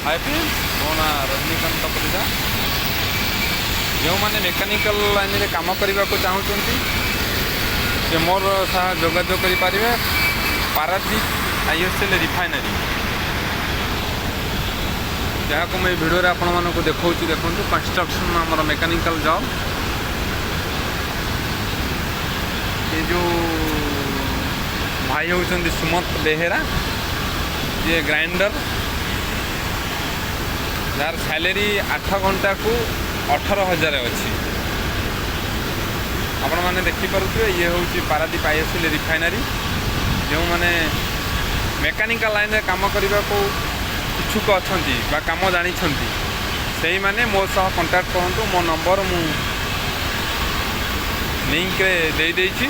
ହାଏ friends, ମୋ ନାଁ ରଜନୀକାନ୍ତ ପରିଡ଼ା। ଯେଉଁମାନେ ମେକାନିକାଲ ଲାଇନରେ କାମ କରିବାକୁ ଚାହୁଁଛନ୍ତି, ସେ ମୋର ସହ ଯୋଗାଯୋଗ କରିପାରିବେ। ପାରାଦୀପ ଆଇଓସିଏଲ୍ ରିଫାଇନାରୀ, ଯାହାକୁ ମୁଁ ଏଇ ଭିଡ଼ିଓରେ ଆପଣମାନଙ୍କୁ ଦେଖାଉଛି, ଦେଖନ୍ତୁ। କନଷ୍ଟ୍ରକ୍ସନ୍ ଆମର ମେକାନିକାଲ ଜବ୍। ଏ ଯେଉଁ ଭାଇ ହେଉଛନ୍ତି ସୁମନ୍ତ ବେହେରା, ଯିଏ ଗ୍ରାଇଣ୍ଡର, ଯାହାର ସାଲେରୀ 8 ଘଣ୍ଟାକୁ 18,000 ଅଛି। ଆପଣମାନେ ଦେଖିପାରୁଥିବେ, ଇଏ ହେଉଛି ପାରାଦୀପ ଆଇଓସିଏଲ୍ ରିଫାଇନାରୀ। ଯେଉଁମାନେ ମେକାନିକାଲ ଲାଇନରେ କାମ କରିବାକୁ ଇଚ୍ଛୁକ ଅଛନ୍ତି ବା କାମ ଜାଣିଛନ୍ତି, ସେଇମାନେ ମୋ ସହ କଣ୍ଟାକ୍ଟ କରନ୍ତୁ। ମୋ ନମ୍ବର ମୁଁ ଲିଙ୍କରେ ଦେଇଦେଇଛି।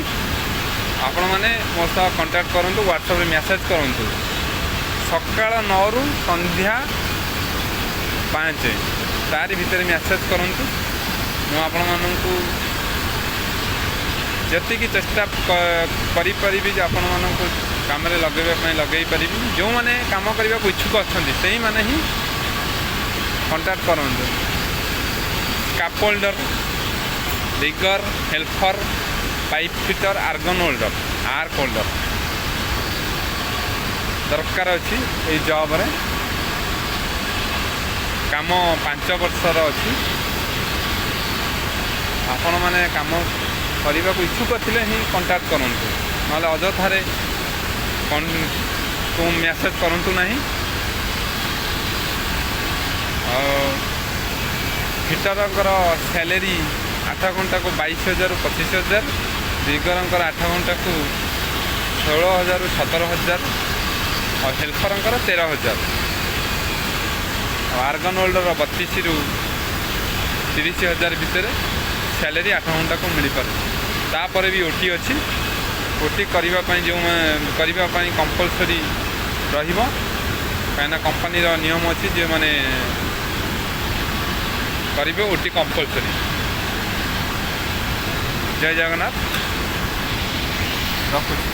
ଆପଣମାନେ ମୋ ସହ କଣ୍ଟାକ୍ଟ କରନ୍ତୁ, ହ୍ୱାଟ୍ସଆପ୍ରେ ମେସେଜ୍ କରନ୍ତୁ। ସକାଳ 9ରୁ ସନ୍ଧ୍ୟା 5, ତାରି ଭିତରେ ମେସେଜ୍ କରନ୍ତୁ। ମୁଁ ଆପଣମାନଙ୍କୁ ଯେତିକି ଚେଷ୍ଟା କରିପାରିବି ଯେ ଆପଣମାନଙ୍କୁ କାମରେ ଲଗାଇବା ପାଇଁ, ଲଗାଇ ପାରିବି। ଯେଉଁମାନେ କାମ କରିବାକୁ ଇଚ୍ଛୁକ ଅଛନ୍ତି, ସେଇମାନେ ହିଁ କଣ୍ଟାକ୍ଟ କରନ୍ତୁ। Scaffolder, rigger, helper, pipe fitter, argon welder, arc welder ଦରକାର ଅଛି। ଏଇ ଜବ୍ରେ କାମ 5 ବର୍ଷର ଅଛି। ଆପଣମାନେ କାମ କରିବାକୁ ଇଚ୍ଛୁକ ଥିଲେ ହିଁ କଣ୍ଟାକ୍ଟ କରନ୍ତୁ, ନହେଲେ ଅଯଥାରେ ମେସେଜ୍ କରନ୍ତୁ ନାହିଁ। ଆଉ ଫିଟରଙ୍କର ସ୍ୟାଲେରୀ 8 ଘଣ୍ଟାକୁ 22,000ରୁ 25,000, ରିଗରଙ୍କର 8 ଘଣ୍ଟାକୁ 16,000ରୁ 17,000, ଆଉ ହେଲ୍ପରଙ୍କର 13,000, ଆଉ ଆର୍ଗନ୍ ୱେଲ୍ଡର 32ରୁ 30 ହଜାର ଭିତରେ ସ୍ୟାଲେରୀ 8 ଘଣ୍ଟାକୁ ମିଳିପାରୁଛି। ତାପରେ ବି ଓଟି ଅଛି। ଓଟି କରିବା ପାଇଁ, ଯେଉଁ କରିବା ପାଇଁ କମ୍ପଲସରି ରହିବ, କାହିଁକିନା କମ୍ପାନୀର ନିୟମ ଅଛି, ଯେଉଁମାନେ କରିବେ ଓଟି କମ୍ପଲସରି। ଜୟ ଜଗନ୍ନାଥ, ରଖୁଛି।